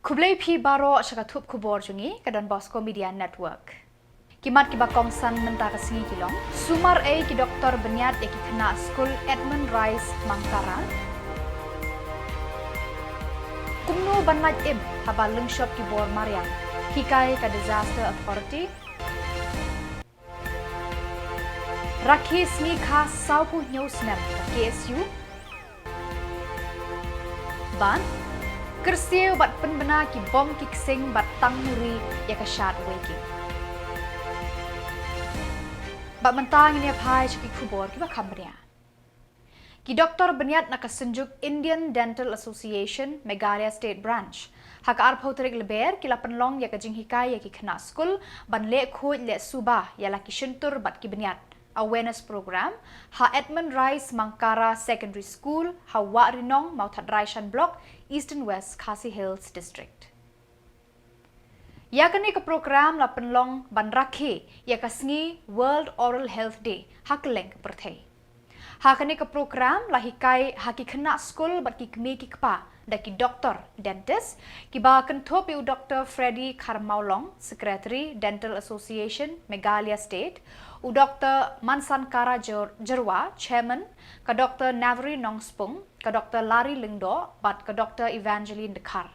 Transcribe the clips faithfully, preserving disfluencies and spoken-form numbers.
Khublei phi baroh sha ka thup khubor jong ngi ka Don Bosco Media Network. Ki mat kiba kongsan mynta ka sngi ki long: sumar ei ki doktor bniat ïa ki khynnah skul Edmund Rice Mangkara. Kumno ban lait im haba lyngshop ki bor mariang, hikai ka Disaster Authority. Rakhe sngi kha sawphew hynñiew snem ka K S U. Bad kyrsiew bad pynbna ki bom ki ksing bad tang muri ïa ka shad wei ki. Bad mynta ngin ïa phai sha ki khubor kiba kham bniah. Ki doktor bniat na ka Synjuk Indian Dental Association Meghalaya State Branch ha ka arphew tarik Lber ki la pynlong ïa ka jinghikai ïa ki khynnah skul ban leh khuid leh suba ïa la ki shyntur bad ki bniat, awareness program, ha Edmund Rice Mangkara Secondary School, ha Wahrinong, Mawthadraishan Block, Eastern West Khasi Hills District. Ïa kane ka program la pynlong ban rakhe ïa ka sngi World Oral Health Day ha kylleng ka pyrthei. Ha kane ka program la hikai ha ki khynnah skul bad ki kmie ki kpa da ki doktor, dentist, kiba kynthup ïa u Doktor Freddy Kharmawlong, Secretary, Dental Association Meghalaya State, u Doktor Mansankara Jor-, Jyrwa, Chairman, ka Doktor Navri Nongspung, ka Doktor Larry Lyngdoh bad ka Doktor Evangeline Dkhar.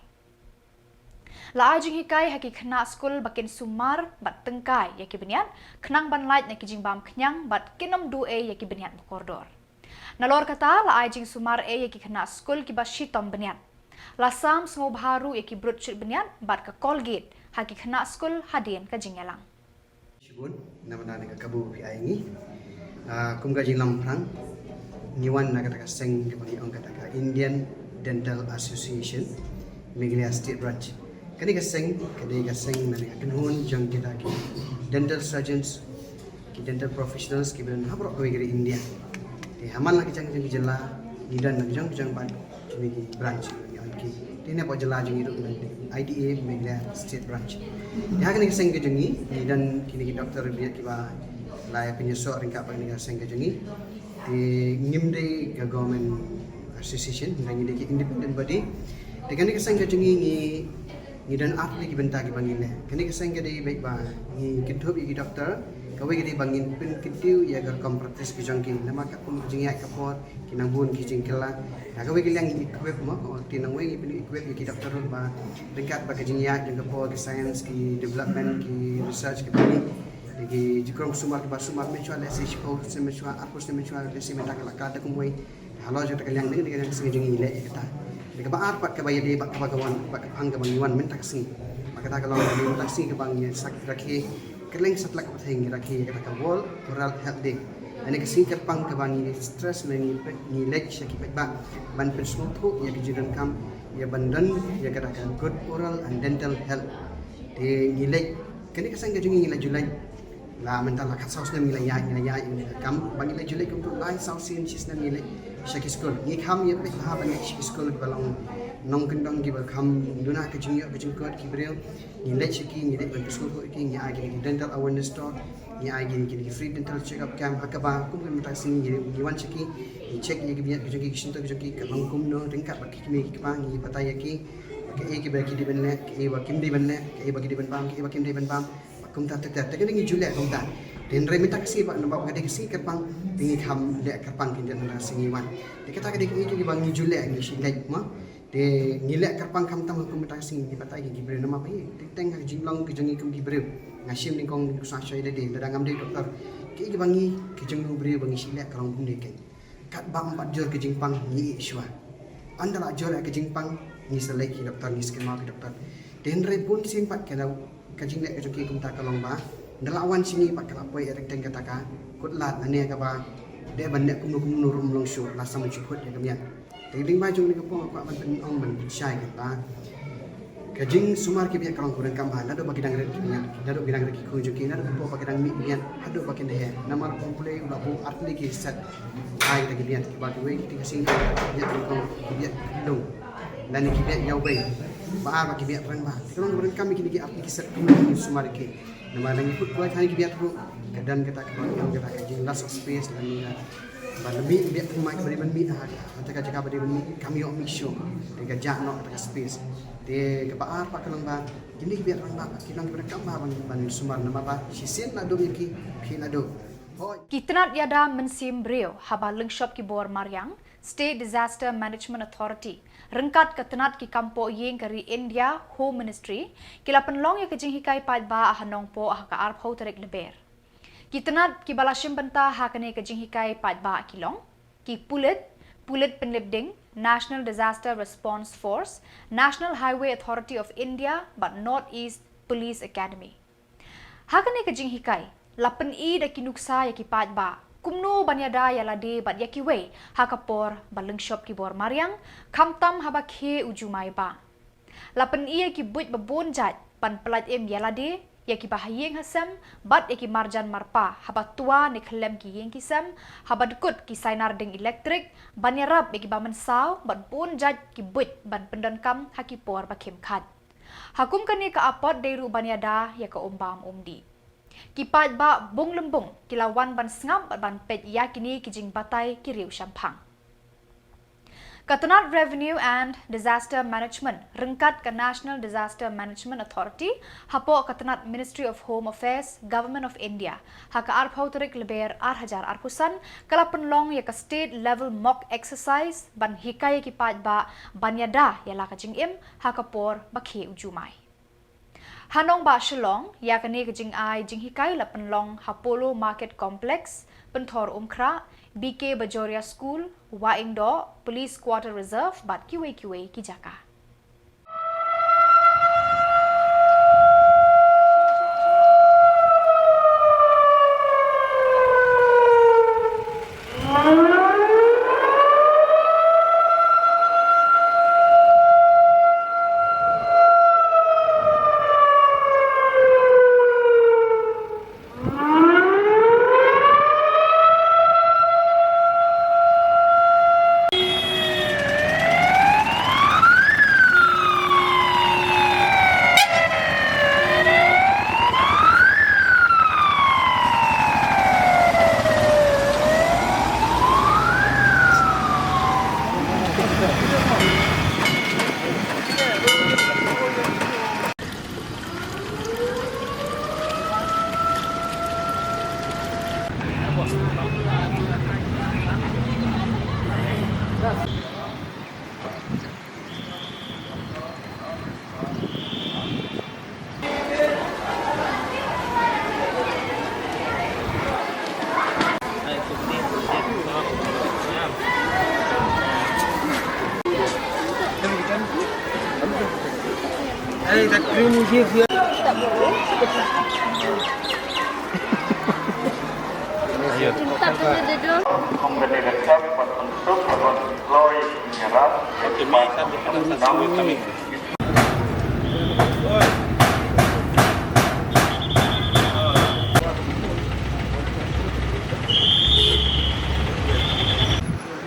La ai jinghikai ha ki khynnah skul ba kin sumar bad tyngkai ïa ki bniat khnang ban lait na ki jingbam khñiang bad kin ym duh ei ïa ki bniat ba kordor. Nalor kata la ai jingsumar ei ïa ki khynnah skul kiba shitom bniat. La sam sngewbha ruh ïa ki brut shit bniat bad ka Colgate ha ki khynnah skul hadien ka jingïalang. Shibun, namar na ka kabu phi ai ngi. Ah, kum ka jinglam phrang, ngi wan na kata ka seng kaba ngi ong kata ka Indian Dental Association Meghalaya State Branch. Kane ka seng, kane ka seng na ka kynhun jong kita ki dental surgeons, ki dental professionals kiba don ha baroh kawei ka ri India. Te ha man la ka jong jong ki jylla, ngi don na ka jong jong bad kine ki branch ngi ong ki. Te ne ba jylla jong ngi ruh na I D A Meghalaya State Branch. Te ha kane ka seng ka jong ngi, ngi don kine ki doktor bniat kiba la ïa pynïasoh ryngkat bad kane ka seng ka jong ngi. Te ngim dei ka government association, ngi dei ki independent body. Te kane ka seng ka jong ngi, ngi, ngi don artylli ki bynta kiba ngi leh. Kane ka seng ka dei beit ba ngi kynthup ïa ki doktor, kawei ka dei ba ngin pynkyntiew ïa ka rukom practice ka jong ki. Namar ka kum ka jingïaid ka por, ki nang bun ki jingkylla. Da kawei ka liang ngi equip mo, o, te nangwei ngi pyn equip ïa ki doktor ruh ba ryngkat bad ka jingïaid jong ka por, ki science, ki development, ki research, ki bani. Ki jingkhrong sumar kiba sumar mynshuwa lehse shiphew snem mynshuwa, arphew snem mynshuwa lehse mynta ka la ka da kumwei. Halor jong kata ka liang dei, dei ka liang seng jong ngi leh ïa kata. Dei kaba ar pat kaba ïadei bad kaba ka wan, bad ka phang kaba ngi wan mynta ka sngi. Bad kata ka long mynta ka sngi kaba ngi sak rakhe, kylleng satlak ka pyrthei ngi rakhe ïa kata ka World Oral Health Day. Kane ka sngi kyrpang kaba ngi stress lane ngi, ngi leit sha ki paidbah ban pynsngewthuh ïa ka jingdonkam ïa ban don ïa kata ka good oral and dental health. Te ngi leit, kane ka seng ka jong ngi ngi la ju leit. La mynta la khatsaw snem ngi la ïaid, ngi la ïaid, ngi la kam ba ngi la ju leit kumto lai saw sien shi snem ngi leit sha ki skul. Ngi kham ïa peit bha ban leit sha ki skul kiba long nongkyndong kiba kham duna ka jingïoh ka jingkot ki briew. Ngi leit sha ki, ngi leit ban pynsngewthuh ïa ki, ngi ai kine ki dental awareness talk, ngi ai kine ki free dental check up camp, ha kaba kum ka mynta ka sngi ngi, ngi wan sha ki, ngi check ïa ki bniat ka jong ki, ki shyntur ka jong ki ka long kumno, ryngkat bad ki kmie ki kpa ngi batai ïa ki ba kaei kaba ki dei ban leh, kaei ba kim dei ban leh, kaei ba ki dei ban bam, kaei ba kim dei ban bam. Kumta ter ter, te kane ngi ju leh kumta. Te hynrei mynta ka sngi ba, namar ba ka dei ka sngi kyrpang, te ngi kham leh kyrpang khyndiat mynta ka sngi wan. Te kata ka dei ka ngi ju leh, ngi shu leh mo. Te ngi leh kyrpang khamtam ha kum mynta ka sngi ngi batai ïa ki briew namar ba hi teng teng ha ka jinglong ka jong ngi kum ki briew. Nga shim nyngkong, nga sngewsih ïa lade, lada ngam dei doktor, kaei kaba ngi ka jong u briew ba ngi shu leh ka long kumne kein. Katba ym pat jur ka jingpang ngi ïeh shuwa. Ynda la jur ka jingpang ngi sa leit ki doktor, ngi sa kynmaw ki doktor. Te hynrei bun sien pat ka, ka jingleh ka jong ki kumta ka long ba ynda la wan sha ngi pat ka la poi ïa teng teng kata ka kut lad lane kaba dei ban leh kumno kumno ruh ym long shuh, la sam shu kut ïa ka miat. Te lyngba jong kane ka por nga kwah ban pynong ban pynshai kata. Ka jingsumar ki bniat ka long kumne, kam ba naduh ba ki dang rit ki bniat, naduh ki dang rit ki khun jong ki, naduh ba ki dang mih bniat haduh ba kin dei. Namar kum pule u la buh artylli ki set ai kita ki bniat, kiba kiwei kita ki sing ki bniat ki kong ki bniat ki dong. Lane ki bniat ïawbei. Ba ar ba ki bniat rangbah. Te ka long kumne, kam kine ki artylli ki set kumne ki sumar ki. Namar ngi kut kwai than ki bniat ruh ka don kata ka long kata ka jing loss of space lane ka Ban mih, biang tang mai kaba dei ban mih ha, ha kata ka jaka ba dei ban mih, kam ïoh mih shuh. Te ka jah noh kata ka space. Te kaba ar pat ka long ba kine ki biang tang ba ki long kiba donkam ba ban, ban sumar namar ba shisien la duh ïa ki, phi la duh. Hooid. Ki tnat ïada mynsiem briew haba lyngshop ki bor mariang, State Disaster Management Authority, ryngkat ka tnat ki kam poh ïing ka ri India, Home Ministry, ki la pynlong ïa ka jinghikai paidbah ha Nongpoh ha ka arphew tarik Lber. Ki tnat kiba la shim bynta ha kane ka jinghikai paidbah ki long ki pulit, pulit pynlip ding, National Disaster Response Force, National Highway Authority of India bad North East Police Academy. Ha kane ka jinghikai la pyni da ki nuksa ïa ki paidbah kumno ban ïada ïa lade bad ïa kiwei ha ka por ba lyngshop ki bor mariang, khamtam haba khie u jumai ba la pyni ïa ki buit ba bun jait ban pyllait im ïa lade, ïa kiba ha ïing ha sem bad ïa ki marjan marpa haba twa ne khyllem ki ïing ki sem, haba dkut ki sainar ding elektrik, ban ïarap ïa kiba mynsaw bad bun jait ki buit ban pyndonkam ha ki por ba khim khait. Ha kum kane ka apot dei ruh ban ïada ïa ka um bam um dih. Ki paidbah bun lymbung ki la wan ban sngap bad ban peit ïa kine ki jingbatai ki riew shemphang. Ka tnat Revenue and Disaster Management ryngkat ka National Disaster Management Authority hapoh ka tnat Ministry of Home Affairs, Government of India, ha ka arphew tarik Lber ar hajar arphew san, ka la pynlong ïa ka State Level Mock Exercise ban hikai ïa ki paidbah ban ïada ïa la ka jingim ha ka por ba khie u jumai. Ha nongbah Shillong, ïa kane ka jingai jinghikai la pynlong ha Polo Market Complex, Pynthor Umkhrah, B K Bajoria School, Wahingdoh, Police Quarter Reserve bad kiwei kiwei ki jaka.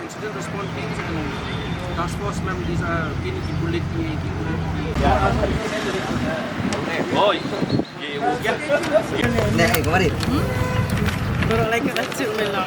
Incident response teams and task force, ma'am, these are in ki pulit ki, ki pulit ki. Oi. Nè, eh, kemari. Baru lagi kena cek melo.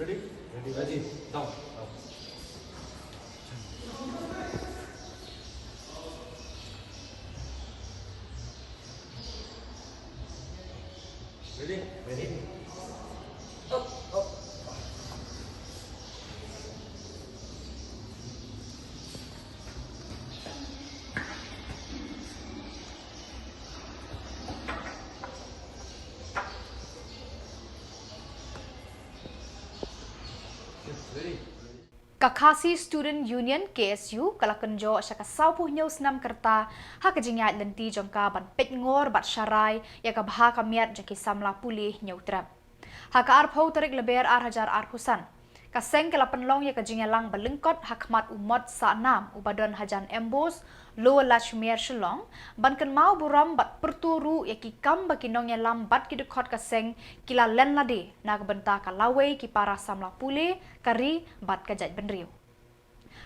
Ready? Ready. Ready. Down. Down. Ready? Ready. Up, up. Ready? Ka Khasi Student Union, K S U, ka la kynjoh sha ka sawphew hynñiew snem ka rta ha ka jingïaid lynti jong ka ban peit ngor bad sharai ïa ka bha ka miat jong ki samla pule Hynñiewtrep. Ha ka arphew tarik Lber ar hajar arphew san, ka seng ka la pynlong ïa ka jingïalang ba lyngkot ha khmat u Mot Sahnam uba don hajan M Bose, Lower Lachmere, Shillong, ban kynmaw burom bad pyrto ruh ïa ki kam ba ki nongïalam bad ki dkhot ka seng ki la len lade na ka bynta ka lawei ki para samla pule, ka ri bad ka jaitbynriew.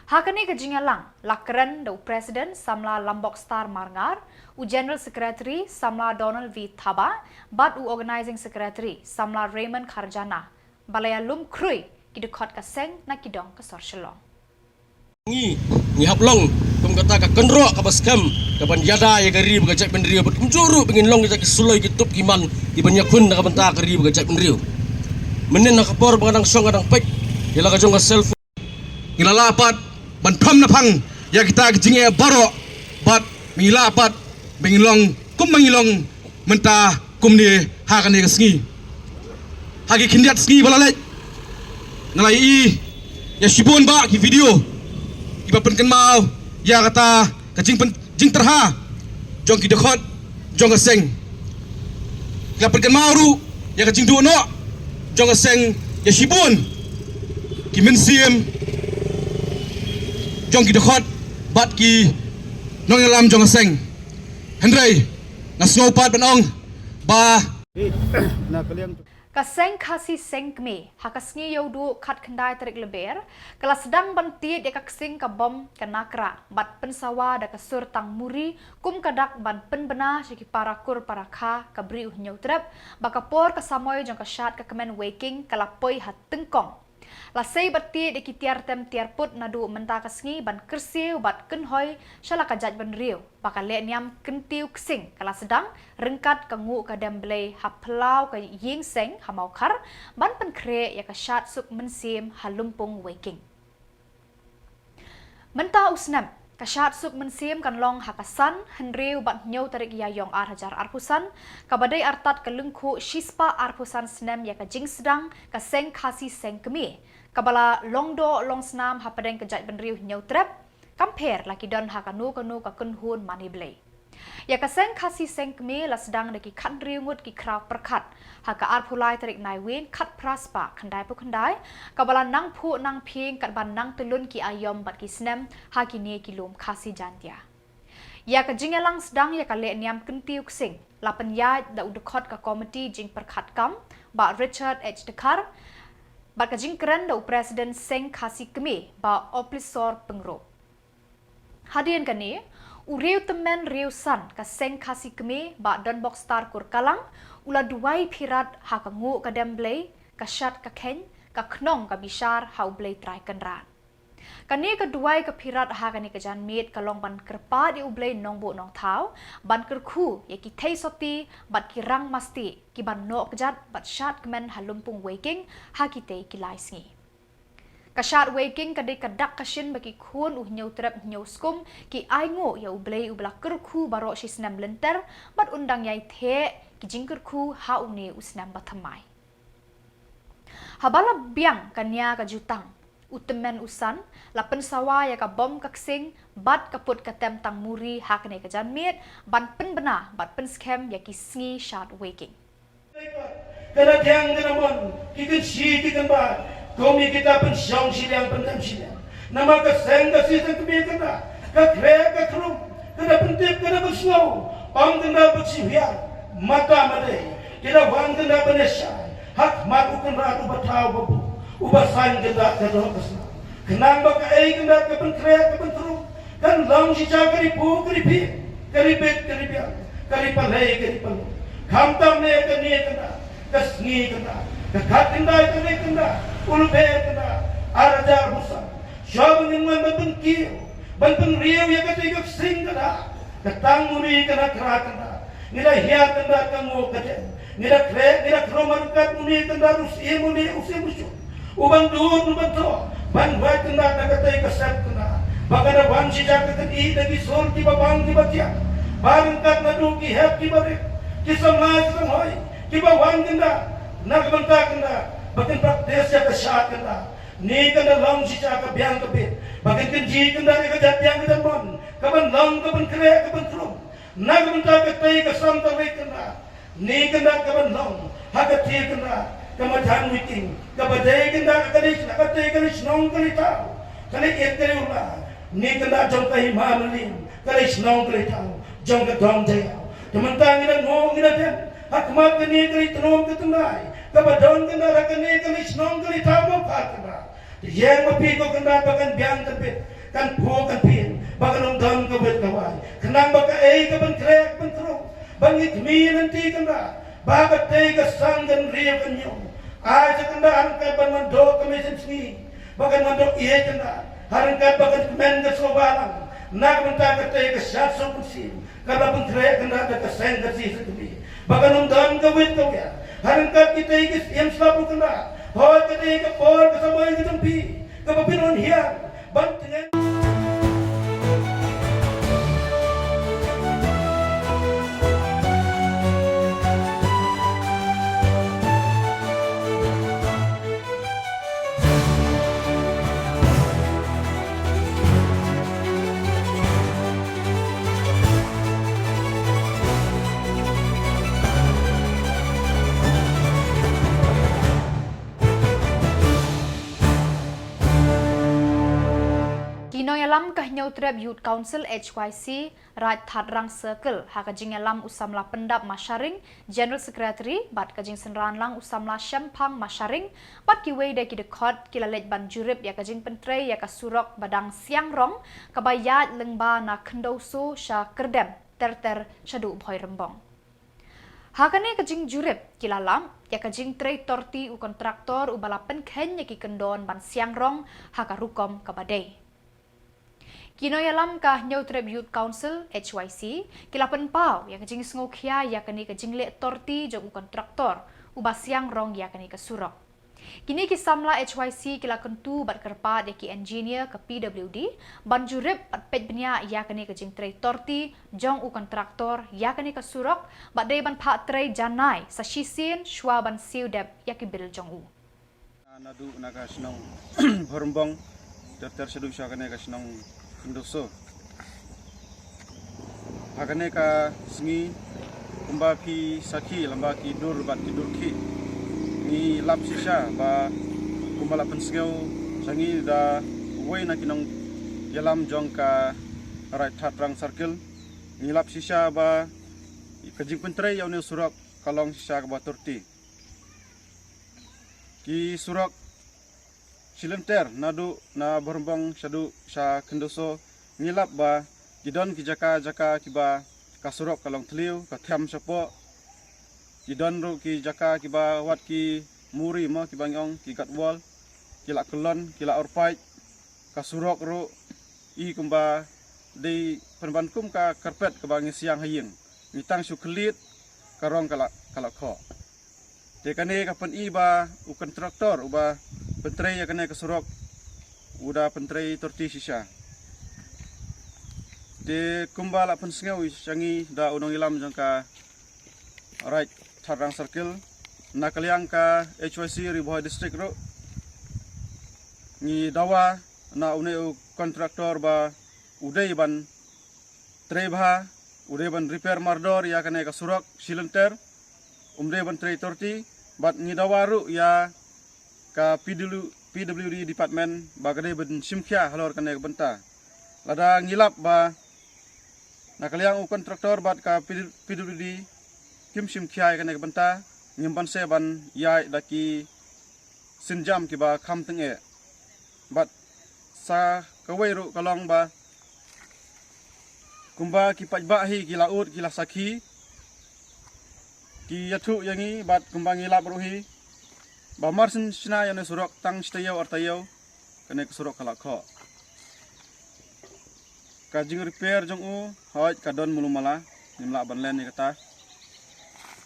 Ha kane ka jingïalang la kren da u President Samla Lambokstar Marngar, u General Secretary Samla Donald V Thabah, bad u Organising Secretary Samla Raymond Kharjana, ba la ïalum khrui ki dkhot ka seng na ki dong ka sor Shillong. Ngi, ngi hap long kum kata ka kynroh kaba skhem kaban ïada ïa ka ri bad ka jaitbynriew, bad kumjuh ruh ba ngin long kita ki suloi ki tup ki man kiban ïakhun na ka bynta ka ri bad ka jaitbynriew. Mynnin ha ka por ba nga dang shong nga dang peit ïa la ka jong ka self, ngi la lah pat ban thom na phang ïa kita ki jingeh baroh, bad ngi lah pat ba ngin long kum ba ngi long mynta kumne ha kane ka sngi. Ha ki khyndiat sngi ba la leit, nga la ïohi ïa shibun bah ki video kiba pynkynmaw ïa kata ka jingpyn-, jingtyrha jong ki dkhot jong ka seng. Ki la pynkynmaw ruh ïa ka jingduh noh jong ka seng ïa shibun ki mynsiem jong ki dkhot bad ki nongïalam jong ka seng. Hynrei nga sngew pat ban ong ba ka Seng Khasi Seng Kmie ha ka sngi Ïewduh khatkhyndai tarik Lber ka la sdang ban tied ïa ka ksing ka bom ka Nakra bad pynsawa da ka sur tang muri kum ka dak ban pynbna sha ki para kur para kha ka Bri u Hynñiewtrep ba ka por ka samoi jong ka shad ka kmen weiking ka la poi ha tyngkong. La sei bad tied ïa ki tiar tem tiar put naduh mynta ka sngi ban kyrsiew bad kynhoi sha la ka jaitbynriew ba ka lehniam kyntiew ksing ka la sdang ryngkat ka nguh ka dem Blei ha phyllaw ka ïing seng ha Mawkhar ban pynkhreh ïa ka shad suk mynsiem ha Lumpung Weiking. Mynta u snem ka shad suk mynsiem kan long ha ka san, hynriew bad hynñiew tarik Ïaïong ar hajar arphew san, kaba dei artat ka lyngkhuh shispah arphew san snem ïa ka jingsdang ka Seng Khasi Seng Kmie kaba la long doh long snam hapdeng ka jaitbynriew Hynñiewtrep. Kam pher la ki don ha kano kano ka kynhun mane Blei. Ïa ka Seng Khasi Seng Kmie la sdang da ki khathynriew ngut ki khraw pyrkhat ha ka arphew lai tarik Naiwieng khatphra spah khyndaiphew khyndai, kaba la nang phuh nang phieng katba nang tyllun ki aïom bad ki snem ha kine ki lum Khasi Jaintia. Ïa ka jingïalang sdang ïa ka lehniam kyntiew ksing la pynïaid da u dkhot ka komiti jingpyrkhat kam, Bah Richard H Dkhar, bad ka jingkren da u President Seng Khasi Kmie, Bah Oplisor Pyngrope. Hadien kane, u riew tymmen riew san ka Seng Khasi Kmie, Bah Donbokstar Kurkalang, u la duwai phirat ha ka nguh ka dem Blei, ka shad ka kheiñ, ka khnong ka bishar ha U Blei Trai Kynrad. Kane ka duwai ka phirat ha kane ka janmiet ka long ban kyrpad ïa U Blei Nongbuh Nongthaw ban kyrkhu ïa ki theisotti bad ki rang masti kiban noh kjat bad shad kmen ha Lumpung Weiking ha kitei ki lai sngi. Ka shad Weiking ka dei ka dak ka shin ba ki khun u Hynñiewtrep Hynñiewskum ki ainguh ïa U Blei uba la kyrkhu baroh shi snem lynter bad un dang ïai theh ki jingkyrkhu ha une u snem ba thymmai. Haba la biang ka nia ka jutang, u tymmen u san la pynsawa ïa ka bom ka ksing bad ka put ka tem tang muri ha kane ka janmiet ban pynbna bad pynskhem ïa ki sngi shad Weiking. Ka la thiang ka la mon, ki kynshi ki kynbat, kum ïa kita pynshong shiliang pyndem shiliang. Namar ka Seng Khasi Seng Kmie kynda ka khreh ka khrum, kynda pyntip kynda pynsngew, ym kynda pynshiwiar. Mata made ki la wan kynda pynïashai ha khmat U Kynrad uba thaw uba buh, uba saiñ kynda ka doh ka snam, khnang ba kaei kynda ka pynkhreh ka pynkhrum kan long shisha ka ri phuh ka ri phieng, ka ri bit ka ri biang, ka ri palei ka ri palung. Khamtam ne kane kynda, ka sngi kynda, ka khatkhyndai tarik kynda u Lber kynda ar hajar arphew san, shuwa ba ngin wan ban pynkiew ban pynriew ïa katei ka ksing kynda, ka tang muri kynda, kra kynda, ngi la hiar kynda ka nguh ka dem, ngi la khreh ngi la khrum ryngkat une kynda u Syiem, une u Syiem u Suk, u ban dur u ban thoh ban wad kynda na katei ka sep kynda, ba ka da wan shisha ka kynda da ki sur kiba bang kiba thiang, ba ryngkat naduh ki hep kiba rit, ki samla ki samhoi kiba wan kynda na ka bynta kynda ba kin praktis ïa ka shad kynda. Ni kan da long shisha ka biang ka bit ba kan kynji kan da ka jait biang ka jait mon ka ban long ka ban kre ka ban krum. Na ka bynta ka tei ka sam ka wei kan da ni kan da ka ban long ha ka thie kan da ka ma jang witing ka ba dei kan da ka dei ka tei ka dei shnong ka dei tau ka dei et ka dei ula ni kan da jong ka hima malim ka dei shnong ka dei tau jong ka dong dei au. Ka mynta ngi da ngo ngi da den ha khmat ka ni ka dei tnum ka tnai ka ba dong kan da ka ni ka dei shnong ka dei tau ma pha kan da. Ïeng ma phi ko kan da ba kan biang kan bit kan phu kan phin ba kan ong dong ka wet ka wai. Kan nang ba ka ei ka ban kre ban krum ban ngi kmi nan ti kan da ba ka tei ka sang kan riu kan nyong. Ai sa kan da an ka ban man do ka mesin sngi ba kan man do ie kan da. Haran ka ba kan men ka so ba lang na ka ban ta ka tei ka shat so kan sim. Ka ba pun kre kan da ka seng ka si sa kan bi ba kan ong dong ka wet ka wia. Haran ka ki tei ki sim sa bu kan da. Hoi ka tei ka por ka sa mai ka tang pi ka ba pin on hiang ban tngen. Ki nongïalam ka Hynñiewtrep Youth Council H Y C Raid Thatrang Circle ha ka jingïalam u samla pyndap Masharing, General Secretary bad ka jingsynran lang u samla Shemphang Masharing bad kiwei de ki dkhot ki la leit ban jurip ïa ka jingpyntrei ïa ka surok ba dang siang rong kaba ïaid lyngba na Khyndew So sha Kyrdem ter ter shaduh Bhoirymbong. Ha kane ka jingjurip ki la lap ïa ka jingtrei torti u kontraktor uba la pynkheiñ ïa ki kyndon ban siang rong ha ka rukom kaba dei. Ki nongïalam ka Hynñiewtrep Youth Council H Y C ki la pynpaw ïa ka jingsngewkhia ïa kane ka jingleh torti jong u kontraktor uba siang rong ïa kane ka surok. Kine ki samla H Y C ki la kyntu bad kyrpad ïa ki engineer ka P W D ban jurip bad peit bniah ïa kane ka jingtrei torti jong u kontraktor ïa kane ka surok bad dei ban phah trei janai sa shisien shuwa ban siew dep ïa ki bil jong u. Naduh na ka shnong Bhoirymbong ter ter shaduh sha kane ka shnong Khyndew So. Ha kane ka sngi kumba phi sakhi lamba ki dur bad ki dur khih ngi lap shisha ba kumba la pynsngew sha ngi da uwei na ki nongïalam jong ka Raid Thatrang Circle. Ngi lap shisha ba ka jingpyntrei ïa une u surok ka long shisha kaba torti. Ki surok shilynter naduh na Bhoirymbong shaduh sha Khyndew So ngi lap ba ki don ki jaka jaka kiba ka surok ka long thliew ka them shapoh. Ki don ruh ki jaka kiba wat ki muri mo kiba ngi ong ki gut wall ki la kyllon ki la orpait. Ka surok ruh i kumba dei pynban kum ka carpet kaba ngi siang ha ïing ngi tang shu khlieh ka rong ka la ka la khoh. Te kane ka pyni ba u kontraktor uba pyntrei ïa kane ka surok u da pyntrei torti shisha. Te kumba la pynsngew sha ngi da u nongïalam jong ka Raid Thatrang Circle na ka liang ka H Y C Ri Bhoi District ruh ngi dawa na une u kontraktor ba u dei ban trei bha u dei ban repair mardor ïa kane ka surok shilynter. Um dei ban trei torti bad ngi dawa ruh ïa ka P W, P W D department ba ka dei ban shim khia halor kane ka bynta. Lada ngi lap ba na ka liang u kontraktor bad ka P W D kim shim khia ïa kane ka bynta ngim banse ban ïaid da ki sienjam kiba kham tyngeh. Bad sa kawei ruh ka long ba kumba ki paidbah hi ki la ud ki la sakhi ki ïathuh ïa ngi bad kumba ngi lap ruh hi ba mar syn shna ïa une surok tang shi taïew ar taïew kane ka surok ka la khoh. Ka jingrepair jong u hoi ka don mulu mala ngim lah ban len ïa kata.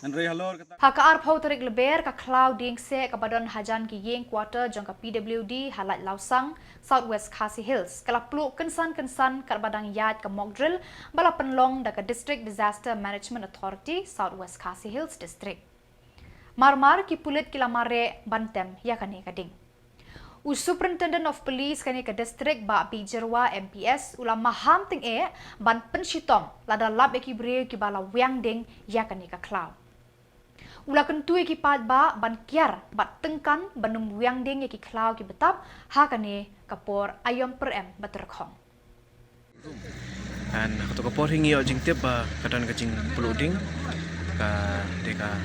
Hynrei halor kata. Ha ka arphew tarik Lber ka khlaw dieng seh kaba don hajan ki ïing quarter jong ka P W D ha Laitlawsang, South West Khasi Hills ka la pluh kynsan kynsan katba dang ïaid ka mock drill ba la pynlong da ka District Disaster Management Authority, South West Khasi Hills District. Mar mar ki pulit ki la mareh ban tem ïa kane ka ding. U Superintendent of Police kane ka district, Bah Bijirwa M P S, u la maham tyngeh ban pynshitom lada lap ïa ki briew kiba la wiang ding ïa kane ka khlaw. U la kyntu ïa ki paidbah ban kiar bad tyngkan ban ym wiang ding ïa ki khlaw ki btap ha kane ka por aïom pyrem ba tyrkhong. And ha kato ka por hi ngi ïoh jingtip ba ka don ka jingpluh ding, ka dei ka,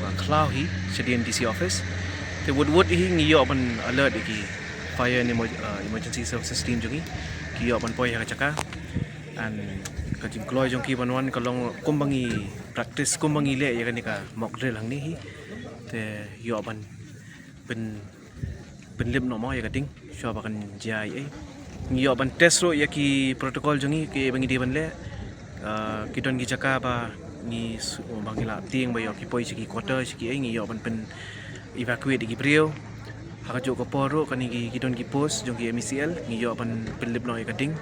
ka khlaw hi shadien D C office. Te wut wut hi ngi ïoh ban alert ïa ki fire and emer-, uh, emergency services team jong ngi. Ki ïoh ban poi ha ka jaka. And ka jingkloi jong ki ban wan ka long kumba ngi practice, kumba ngi leh ïa kane ka mock drill hangne hi. Te ïoh ban pyn pynlip noh mo ïa ka ding, shuwa ba kan jia ei ei. Ngi ïoh ban test ruh ïa ki protocol jong ngi, kiei ba ngi dei ban leh. Ah, ki don ki jaka ba ngi su-, ba ngi la tieng ba ïoh ki poi sha ki quarter sha kiei, ngi ïoh ban pyn evacuate ïa ki briew. Ha kajuh ka por ruh kane ki, ki don ki post jong ki M E C L, ngi ïoh ban pynlip noh ïa ka ding.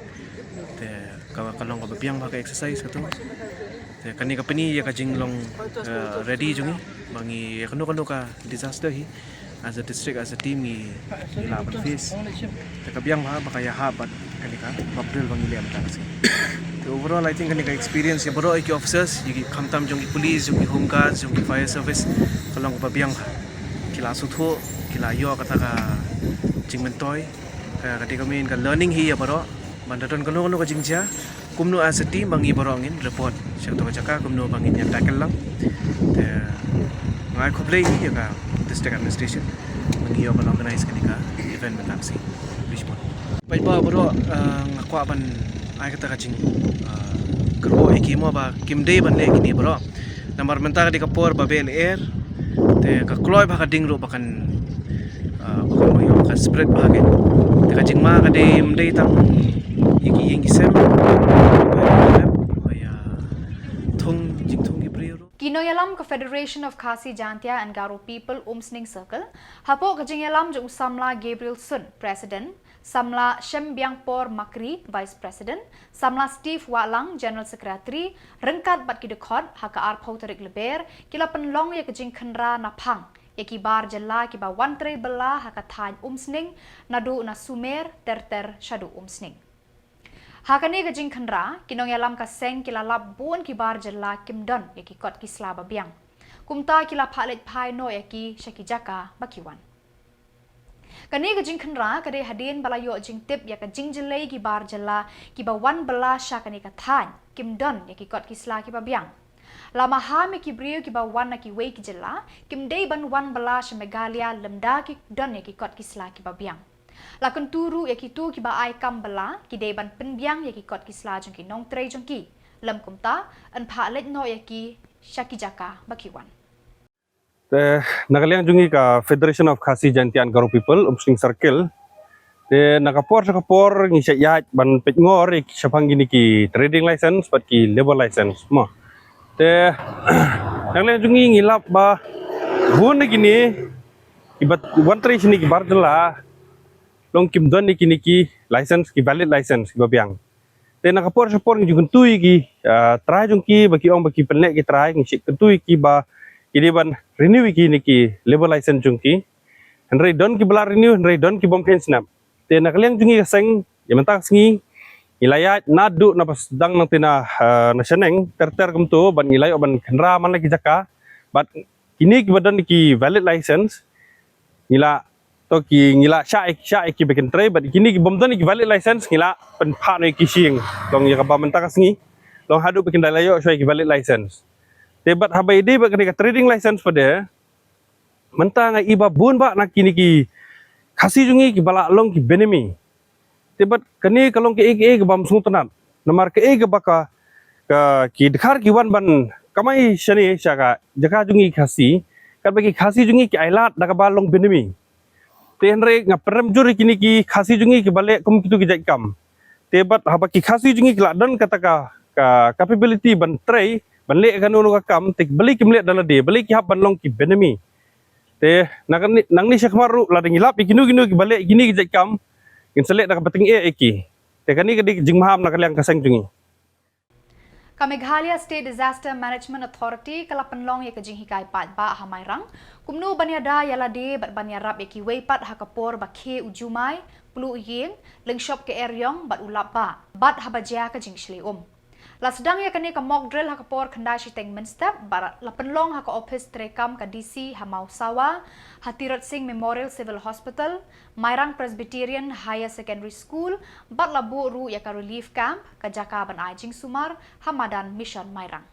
Te ka, ka long kaba biang bha ka exercise kato. Te kane ka pyni ïa ka jinglong, eh, ready jong ngi ba ngi ïa kano kano ka disaster hi, as a district, as a team, ngi, ngi lah ban face. Te ka biang bha ba ka ïahap bad kane ka mock drill ba ngi leh mynta ka sngi. Te overall, I think kane ka experience ïa baroh ïa ki officers, ïa ki, khamtam jong ki police, jong ki home guards, jong ki fire service, ka long kaba biang bha. Ki la sngewthuh, ki la ïoh kata ka jingmyntoi. Ka, ka dei ka main ka learning hi ïa baroh. Ban da don kano kano ka jingjia, kumno as a team ba ngi baroh ngin report sha kato ka jaka, kumno ba ngin ïa tackle lang. Te nga ai khublei ïa ka district administration ba ngi ïoh ban organize kane ka event mynta ka sngi. Richmond. Paidbah baroh, eh, nga kwah ban ai kata ka jing, eh, kyrwoh ïa ki mo ba kim dei ban leh kine baroh. Namar mynta ka dei ka por ba beh lyer. Te ka kloi bha ka ding ruh ba kan, ah, ba kan, ba kan spread bha ka. Te ka jingma ka dei, ym dei tang ïa ki ïing ki sem. Ba ïa thung, jingthung ki briew ruh. Ki nongïalam ka Federation of Khasi Jaintia and Garo People Umsning Circle, hapoh ka jingïalam jong u samla Gabriel Sun, President, samla Shembiangpor Makri, Vice President, samla Steve Wahlang, General Secretary, ryngkat bad ki dkhot, ha ka arphew tarik Lber, ki la pynlong ïa ka jingkhynra naphang ïa ki bar jylla kiba wan trei bylla ha ka thaiñ Umsning, naduh na Sumer, ter ter shaduh Umsning. Ha kane ka jingkhynra, ki nongïalam ka seng ki la lap bun ki bar jylla kim don ïa ki kot ki sla ba biang. Kumta ki la phah leit phai noh ïa ki sha ki jaka ba ki wan. Kane ka jingkhynra ka dei hadien ba la ïoh jingtip ïa ka jingjyllei ki bar jylla kiba wan bylla sha kane ka thaiñ kim don ïa ki kot ki sla kiba biang. La maham ïa ki briew kiba wan na kiwei ki jylla, kim dei ban wan bylla sha Meghalaya lymda ki don ïa ki kot ki sla kiba biang. La kyntu ruh ïa kito kiba ai kam bylla, ki dei ban pynbiang ïa ki kot ki sla jong ki nongtrei jong ki. Lym kumta, yn phah leit noh ïa ki sha ki jaka ba ki wan. Te, na ka liang jong ngi ka Federation of Khasi Jaintia and Garo People, Umsning Circle. Te, na ka por sha ka por, ngi shah ïaid ban peit ngor ïa ki shaphang kine ki trading license bad ki labour license mo. Te, na ka liang jong ngi, ngi lap ba bun na kine kiba wan trei shane ki bar jylla, long kim don ïa kine ki license, ki valid license kiba biang. Te na ka por sha por ngi ju kyntu ïa ki, ah, trai jong ki, ba ki ong ba ki pynleh ki trai, ngi ju kyntu ïa ki ba ki dei ban renew ïa kine ki labour license jong ki. Hynrei don kiba la renew, hynrei don ki bym kheiñ snem. Te na ka liang jong ngi ka seng, ïa mynta ka sngi, ngi la ïaid naduh naba sdang nangta na, ah, na shaneng, ter ter kumto, bad ngi la ïoh ban khynra man la ki jaka, bad kine kiba don ki valid license, ngi la, to ki, ngi la shah, shah ïa ki ba kin trei, bad kine ki bym don ki valid license, ngi la pynphah noh ïa ki sha ïing. Long ïa kaba mynta ka sngi, long haduh ba kin da la ïoh shuwa ïa ki valid license. Te bad haba ïadei bad kane ka trading license pat de, mynta nga i ba bun bah na kine ki Khasi jong ngi kiba la long ki benami. Te bad kane ka long kaei kaei kaba ym sngewtynnat. Namar kaei kaba ka, ka, ki dkhar ki wan ban kamai shane sha ka jaka jong ngi Khasi, katba ki Khasi jong ngi ki ailad da kaba long benami. Te hynrei nga pyrem jur ïa kine ki Khasi jong ngi kiba leh kum kito ki jait kam. Te bad haba ki Khasi jong ngi ki la don kata ka, ka capability ban trei, ban leh kano kano ka kam, te balei kim leh da lade, balei ki hap ban long ki benami. Te, na kane, nangne shakhmat ruh, lada ngi lap ïa kino kino kiba leh ïa kine ki jait kam, ngin sa leh da kaba tyngeh ïa ki. Te kane ka dei ka jingmaham na ka liang ka seng jong ngi. Ka Meghalaya State Disaster Management Authority ka la pynlong ïa ka jinghikai paidbah ha Mairang kumno ban ïada ïa lade bad ban ïarap ïa kiwei pat ha ka por ba khie u jumai, pluh ïing, lyngshop ka eriong bad u lap bah, bad haba jia ka jingshlei um. La sdang ïa kane ka mock drill ha ka por khyndai shiteng mynstep bad la pynlong ha ka ophis treikam ka D C ha Mawsawa, ha Tirot Sing Memorial Civil Hospital, Mairang Presbyterian Higher Secondary School, bad la buh ruh ïa ka relief camp, ka jaka ban ai jingsumar ha madan Mission Mairang.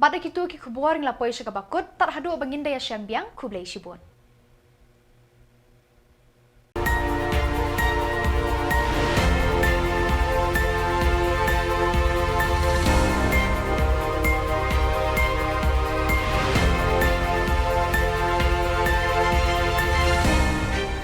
Bad da kito ki khubor ngi la poi sha kaba kut, tad haduh ba ngin da ïashem biang, khublei shibun.